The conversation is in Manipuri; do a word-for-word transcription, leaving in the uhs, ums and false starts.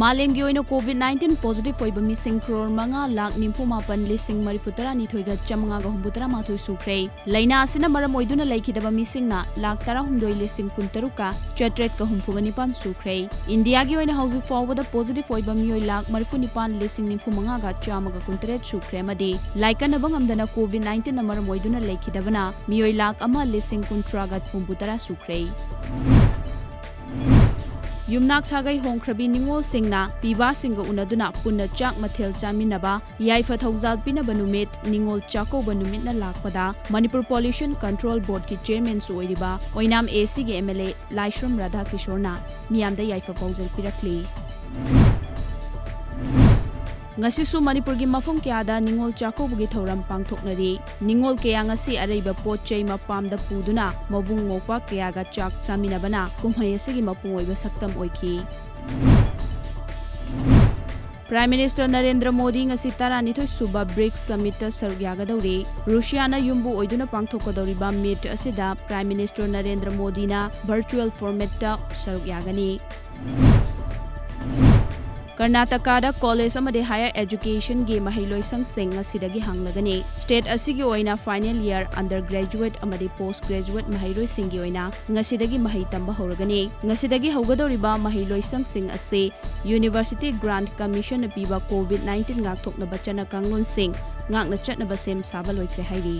ꯃꯥꯂꯦꯝꯒꯤ ꯑꯣꯏꯅ COVID nineteen positive ꯑꯣꯏꯕ ꯃꯤꯁꯤꯡ ꯀ꯭ꯔꯣꯔ ꯃꯉꯥ ꯂꯥꯈ ꯅꯤꯐꯨ ꯃꯥꯄꯟ ꯂꯤꯁꯤꯡ ꯃꯔꯤꯐꯨ ꯇꯔꯥꯅꯤꯊꯣꯏꯒ ꯆꯥꯃꯉꯥꯒ ꯍꯨꯝꯐꯨ ꯇꯔꯥ ꯃꯥꯊꯣꯏ ꯁꯨꯈ꯭ꯔꯦ꯫ ꯂꯥꯏꯅꯥ ꯑꯁꯤꯅ ꯃꯔꯝ ꯑꯣꯏꯗꯨꯅ ꯂꯩꯈꯤꯗꯕ ꯃꯤꯁꯤꯡꯅ ꯂꯥꯈ ꯇꯔꯥꯍꯨꯝꯗꯣꯏ ꯂꯤꯁꯤꯡ ꯀꯨꯟꯇꯔꯨꯛꯀ ꯆꯥꯇ꯭ꯔꯦꯠꯀ ꯍꯨꯝꯐꯨꯒ ꯅꯤꯄꯥꯟ ꯁꯨꯈ꯭ꯔꯦ꯫ ꯏꯟꯗꯤꯌꯥꯒꯤ ꯑꯣꯏꯅ ꯍꯧꯖꯤꯛ ꯐꯥꯎꯕꯗ positive ꯑꯣꯏꯕ ꯃꯤꯑꯣꯏ ꯂꯥꯈ ꯃꯔꯤꯐꯨ ꯅꯤꯄꯥꯟ ꯂꯤꯁꯤꯡ ꯅꯤꯐꯨ ꯃꯉꯥꯒ ꯆꯥꯝꯃꯒ ꯀꯨꯟꯇꯔꯦꯠ ꯁꯨꯈ꯭ꯔꯦ ꯑꯃꯗꯤ ꯂꯥꯏꯀꯠꯅꯕ ꯉꯝꯗꯅ COVID nineteen ꯅ ꯃꯔꯝ ꯑꯣꯏꯗꯨꯅ ꯂꯩꯈꯤꯗꯕꯅ ꯃꯤꯑꯣꯏ ꯂꯥꯈ ꯑꯃ ꯂꯤꯁꯤꯡ ꯀꯨꯟꯊ꯭ꯔꯥꯒ ꯍꯨꯝꯐꯨ ꯇꯔꯥ ꯁꯨꯈ꯭ꯔꯦ꯫ ꯌꯨꯝꯅꯥꯛ ꯁꯥꯒꯩ ꯍꯣꯡꯈ꯭ꯔꯕꯤ ꯅꯤꯉꯣꯜꯁꯤꯡꯅ ꯄꯤꯕꯥꯁꯤꯡꯒ ꯎꯅꯗꯨꯅ ꯄꯨꯟꯅ ꯆꯥꯛ ꯃꯊꯦꯜ ꯆꯥꯃꯤꯟꯅꯕ, ꯌꯥꯏꯐ ꯊꯧꯖꯥꯜ ꯄꯤꯅꯕ ꯅꯨꯃꯤꯠ, ꯅꯤꯉꯣꯜ ꯆꯥꯛꯀꯧꯕ ꯅꯨꯃꯤꯠꯅ ꯂꯥꯛꯄꯗ ꯃꯅꯤꯄꯨꯔ Pollution Control Board ꯀꯤ chairman ꯁꯨ ꯑꯣꯏꯔꯤꯕ ꯑꯣꯏꯅꯥꯝ AC ꯒꯤ MLA ꯂꯥꯏꯁ꯭ꯔꯝ ꯔꯥꯙꯥꯀꯤꯁꯣꯔꯅ ꯃꯤꯌꯥꯝꯗ ꯌꯥꯏꯐ ꯄꯥꯎꯖꯦꯜ ꯄꯤꯔꯛꯂꯤ꯫ ꯉꯁꯤꯁꯨ ꯃꯅꯤꯄꯨꯔꯒꯤ ꯃꯐꯝ ꯀꯌꯥꯗ ꯅꯤꯉꯣꯜ ꯆꯥꯛꯀꯧꯕꯒꯤ ꯊꯧꯔꯝ ꯄꯥꯡꯊꯣꯛꯅꯔꯤ꯫ ꯅꯤꯉꯣꯜ ꯀꯌꯥ ꯉꯁꯤ ꯑꯔꯩꯕ ꯄꯣꯠ ꯆꯩ ꯃꯄꯥꯝꯗ ꯄꯨꯗꯨꯅ ꯃꯕꯨꯡ ꯃꯧꯄ꯭ꯋꯥ ꯀꯌꯥꯒ ꯆꯥꯛ ꯆꯥꯃꯤꯟꯅꯕꯅ ꯀꯨꯝꯍꯩ ꯑꯁꯤꯒꯤ ꯃꯄꯨꯡ ꯑꯣꯏꯕ ꯁꯛꯇꯝ ꯑꯣꯏꯈꯤ꯫ Prime Minister ꯅꯔꯦꯟꯗ꯭ꯔ ꯃꯣꯗꯤ ꯉꯁꯤ ꯇꯔꯥꯅꯤꯊꯣꯏ ꯁꯨꯕ BRICS Summit ꯇ ꯁꯔꯨꯛ ꯌꯥꯒꯗꯧꯔꯤ꯫ ꯔꯨꯁꯤꯌꯥꯅ ꯌꯨꯝꯕꯨ ꯑꯣꯏꯗꯨꯅ ꯄꯥꯡꯊꯣꯛꯀꯗꯧꯔꯤꯕ meet ꯑꯁꯤꯗ Prime Minister ꯅꯔꯦꯟꯗ꯭ꯔ ꯃꯣꯗꯤꯅ virtual format ꯇ ꯁꯔꯨꯛ ꯌꯥꯒꯅꯤ꯫ ꯀꯔꯅꯥꯇꯀꯥꯗ college ꯑꯃꯗꯤ higher education ꯒꯤ ꯃꯍꯩꯂꯣꯏꯁꯪꯁꯤꯡ ꯉꯁꯤꯗꯒꯤ ꯍꯥꯡꯂꯒꯅꯤ꯫ State ꯑꯁꯤꯒꯤ ꯑꯣꯏꯅ final year, undergraduate ꯑꯃꯗꯤ post graduate ꯃꯍꯩꯔꯣꯏꯁꯤꯡꯒꯤ ꯑꯣꯏꯅ ꯉꯁꯤꯗꯒꯤ ꯃꯍꯩ ꯇꯝꯕ ꯍꯧꯔꯒꯅꯤ꯫ ꯉꯁꯤꯗꯒꯤ ꯍꯧꯒꯗꯧꯔꯤꯕ ꯃꯍꯩꯂꯣꯏꯁꯪꯁꯤꯡ ꯑꯁꯤ University Grant Commission ꯅ ꯄꯤꯕ COVID nineteen ꯉꯥꯛꯊꯣꯛꯅꯕ ꯆꯠꯅ ꯀꯥꯡꯂꯣꯟꯁꯤꯡ ꯉꯥꯛꯅ ꯆꯠꯅꯕ ꯁꯦꯝ ꯁꯥꯕ ꯂꯣꯏꯈ꯭ꯔꯦ ꯍꯥꯏꯔꯤ꯫